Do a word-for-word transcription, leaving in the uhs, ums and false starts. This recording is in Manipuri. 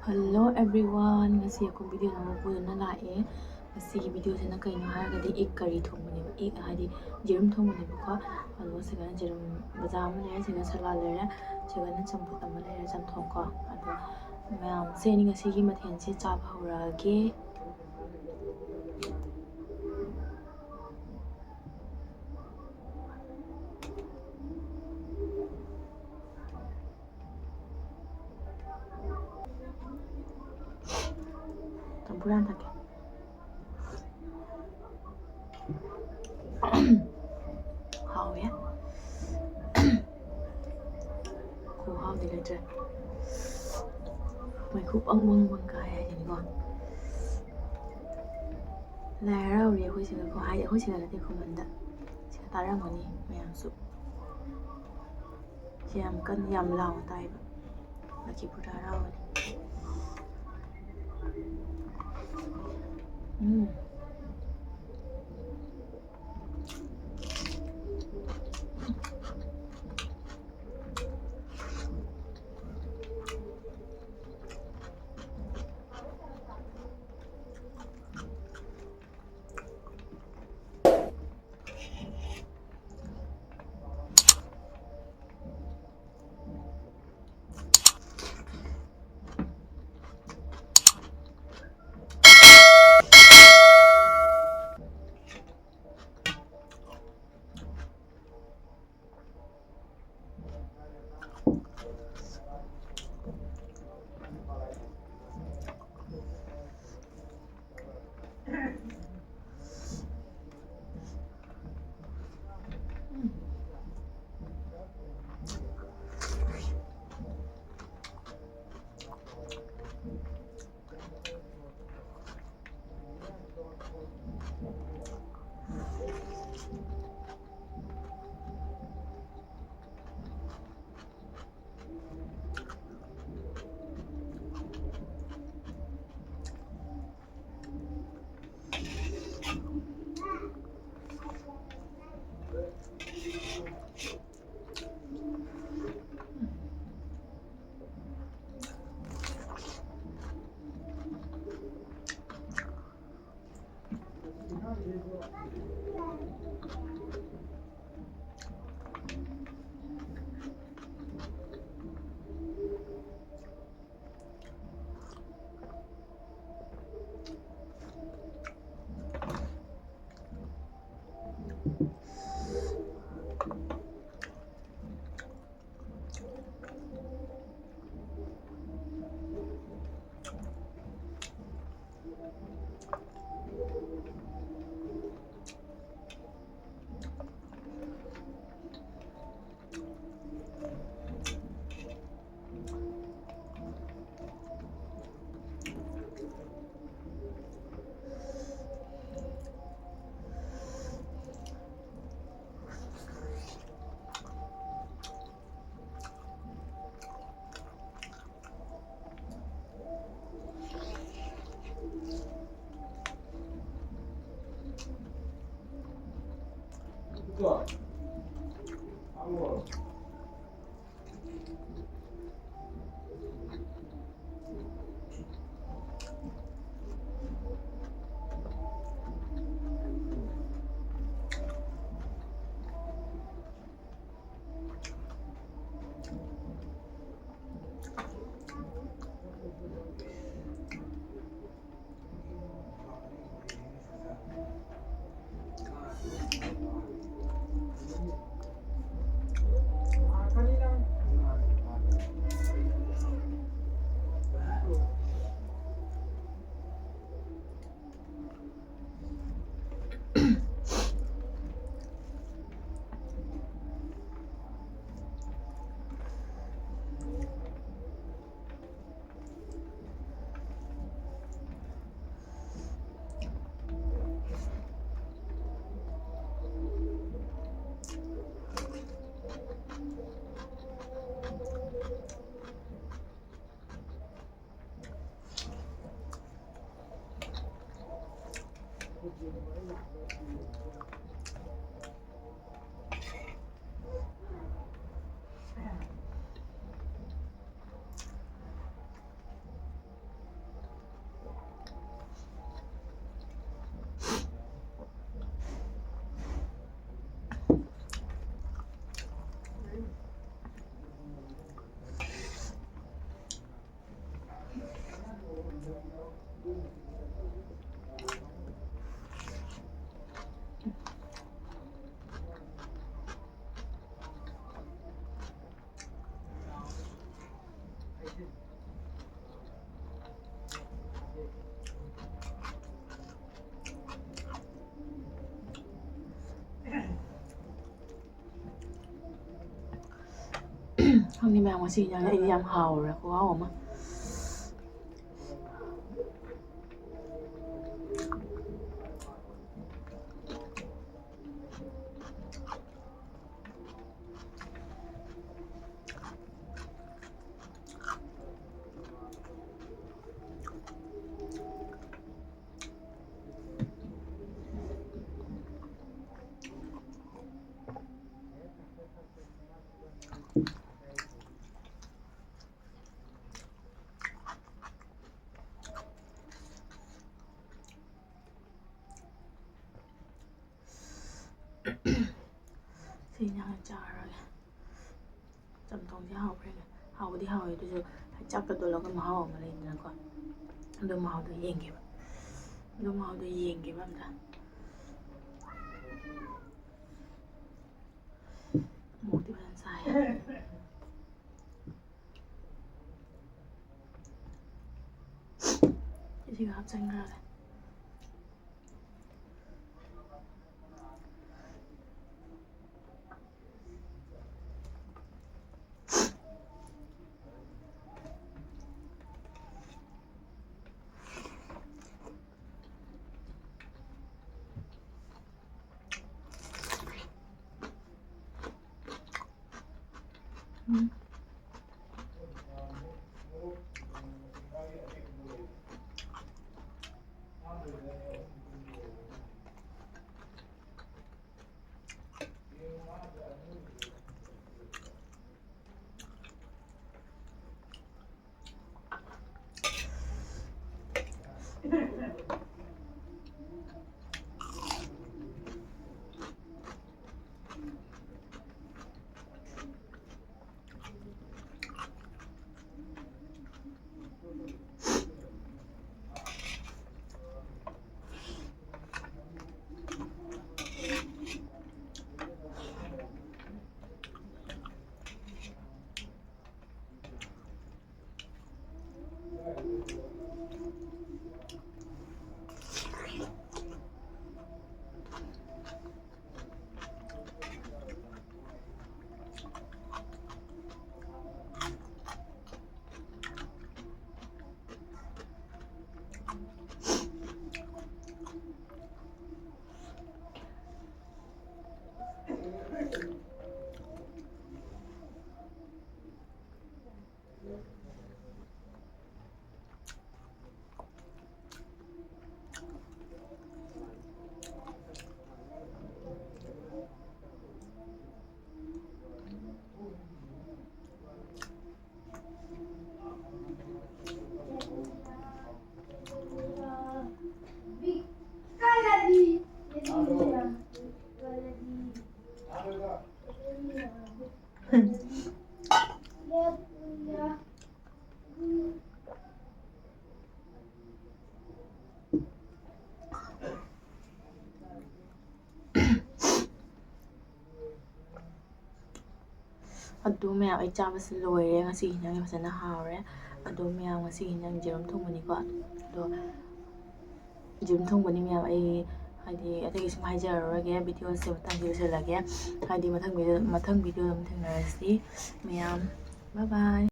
Hello everyone, ꯉꯁꯤ ꯑꯩꯈꯣꯏ video ꯑꯃ ꯄꯨꯗꯨꯅ ꯂꯥꯛꯑꯦ꯫ ꯉꯁꯤꯒꯤ videoꯁꯤꯅ ꯀꯩꯅꯣ ꯍꯥꯏꯔꯒꯗꯤ egg curry ꯊꯣꯡꯕꯅꯦꯕ, egg ꯍꯥꯏꯗꯤ ꯌꯦꯔꯨꯝ ꯊꯣꯡꯕꯅꯦꯕꯀꯣ꯫ ꯑꯗꯣ ꯁꯤꯗꯅ ꯌꯦꯔꯨꯝ ꯕꯖꯥꯔ ꯑꯃ ꯂꯩꯔꯦ, ꯁꯤꯗ salad ꯂꯩꯔꯦ, ꯁꯤꯗꯅ ꯆꯝꯐꯨꯠ ꯑꯃ ꯂꯩꯔꯦ, ꯆꯝꯊꯣꯡꯀꯣ꯫ ꯑꯗꯣ ꯃꯌꯥꯝꯁꯦ ꯑꯩꯅ ꯉꯁꯤꯒꯤ ꯃꯊꯦꯜꯁꯦ ꯆꯥꯕ ꯍꯧꯔꯛꯑꯒꯦ꯫ ꯆꯝꯐꯨꯠ ꯍꯥꯟꯅ ꯊꯛꯀꯦ꯫ ꯍꯥꯎꯋꯦ꯫ ꯈꯨꯍꯥꯎꯗꯤ ꯂꯩꯇ꯭ꯔꯦ꯫ ꯃꯩꯈꯨ ꯄꯪ ꯄꯪ ꯄꯪ ꯀꯥꯏ ꯍꯥꯏꯁꯤꯅꯤꯀꯣ꯫ ꯂꯥꯏ ꯍꯔꯥꯎꯔꯤ ꯑꯩꯈꯣꯏ ꯁꯤꯗꯀꯣ, ꯍꯥꯏꯗꯤ ꯑꯩꯈꯣꯏ ꯁꯤꯗ ꯅꯠꯇꯦ, ꯈꯨꯃꯟꯗ꯫ ꯁꯤꯗ ꯇꯥꯔꯝꯒꯅꯤ ꯃꯌꯥꯝꯁꯨ꯫ ꯁꯤ ꯌꯥꯝ ꯀꯟꯅ ꯌꯥꯝ ꯂꯥꯎꯅ ꯇꯥꯏꯕ꯫ ꯂꯛꯈꯤꯄꯨꯔꯗ ꯍꯔꯥꯎꯕꯅꯤ꯫ ꯎꯝ꯫ ꯈꯪꯗꯦ ꯃꯌꯥꯝ, ꯉꯁꯤ ꯏꯟꯖꯥꯡꯁꯦ ꯑꯩꯗꯤ ꯌꯥꯝ ꯍꯥꯎꯔꯦ, ꯈꯨꯍꯥꯎ ꯑꯃ꯫ ꯏꯟꯖꯥꯡ ꯆꯥꯔꯒꯦ꯫ ꯆꯝꯊꯣꯡꯁꯦ ꯍꯥꯎꯈ꯭ꯔꯦ꯫ ꯍꯥꯎꯕꯗꯤ ꯍꯥꯎꯋꯦ, ꯑꯗꯨꯁꯨ ꯆꯥꯛꯀ ꯇꯣꯠꯂꯒ ꯃꯍꯥꯎ ꯑꯃ ꯂꯩꯗꯅꯀꯣ꯫ ꯑꯗꯨ ꯃꯍꯥꯎꯗꯣ ꯌꯦꯡꯒꯦꯕ꯫ ꯑꯗꯨ ꯃꯍꯥꯎꯗꯣ ꯌꯦꯡꯒꯦꯕ ꯑꯝꯇ꯫ ꯃꯣꯔꯣꯛꯇꯤ ꯐꯖꯅ ꯁꯥꯏ꯫ ꯁꯤꯒ ꯍꯥꯞꯆꯤꯟꯈ꯭ꯔꯒꯦ꯫ ꯎꯝ꯫ ꯑꯗꯨ ꯃꯌꯥꯝ ꯑꯩ ꯆꯥꯕꯁꯤ ꯂꯣꯏꯔꯦ꯫ ꯉꯁꯤꯒꯤ ꯍꯤꯟꯖꯥꯡꯁꯦ ꯐꯖꯅ ꯍꯥꯎꯔꯦ꯫ ꯑꯗꯣ ꯃꯌꯥꯝ, ꯉꯁꯤꯒꯤ ꯍꯤꯟꯖꯥꯡ ꯌꯦꯔꯨꯝ ꯊꯣꯡꯕꯅꯤꯀꯣ꯫ ꯑꯗꯣ ꯌꯦꯔꯨꯝ ꯊꯣꯡꯕꯅꯤ ꯃꯌꯥꯝ꯫ ꯑꯩ ꯍꯥꯏꯗꯤ ꯑꯇꯩ ꯀꯩꯁꯨꯝ ꯍꯥꯏꯖꯔꯔꯣꯏꯒꯦ꯫ ꯚꯤꯗꯤꯑꯣꯁꯦ ꯃꯇꯥꯡꯁꯤꯗ ꯂꯣꯏꯁꯤꯜꯂꯒꯦ꯫ ꯍꯥꯏꯗꯤ ꯃꯊꯪ ꯚꯤꯗꯤꯑꯣ, ꯃꯊꯪ ꯚꯤꯗꯤꯑꯣ ꯑꯗꯨꯝ ꯊꯦꯡꯅꯔꯁꯤ ꯃꯌꯥꯝ꯫ Bye bye꯫